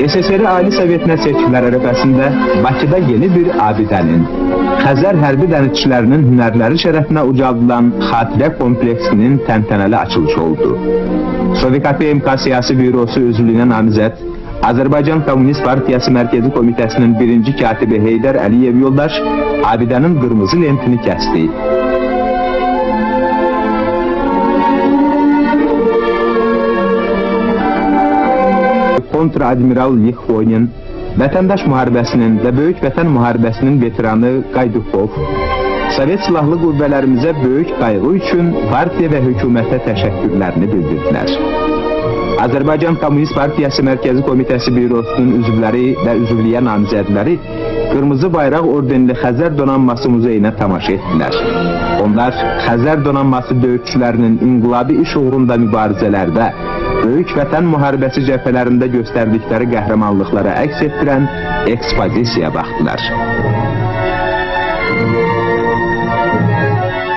SSR Ali Sovetinə seçkilər ərəfəsində Bakıda yeni bir abidənin, Xəzər hərbi dənizçilərinin hünərləri şərəfinə ucaldılan xatirə kompleksinin təntənəli açılışı oldu. Sovet MK Siyasi Bürosu üzvlüyünə namizəd Azərbaycan Komünist Partiyası Mərkəzi Komitəsinin birinci katibi Heydər Əliyev yoldaş abidənin qırmızı lentini kəsdi. Kontra-admiral Lixonin, Vətəndaş müharibəsinin və Böyük Vətən müharibəsinin veteranı Qaydukov, Sovet silahlı qüvvələrimizə böyük qayğı üçün partiya və hökumətə təşəkkürlərini bildirdilər. Azərbaycan Komünist Partiyası Mərkəzi Komitəsi Bürosunun üzvləri və üzvlüyə namizədləri Qırmızı Bayraq ordenli Xəzər Donanması muzeyinə tamaşa etdilər. Onlar Xəzər Donanması döyüşçülərinin inqilabi iş uğrunda mübarizələrdə, Böyük Vətən müharibəsi cəbhələrində göstərdikləri qəhrəmanlıqlara əks etdirən ekspozisiyaya baxdılar.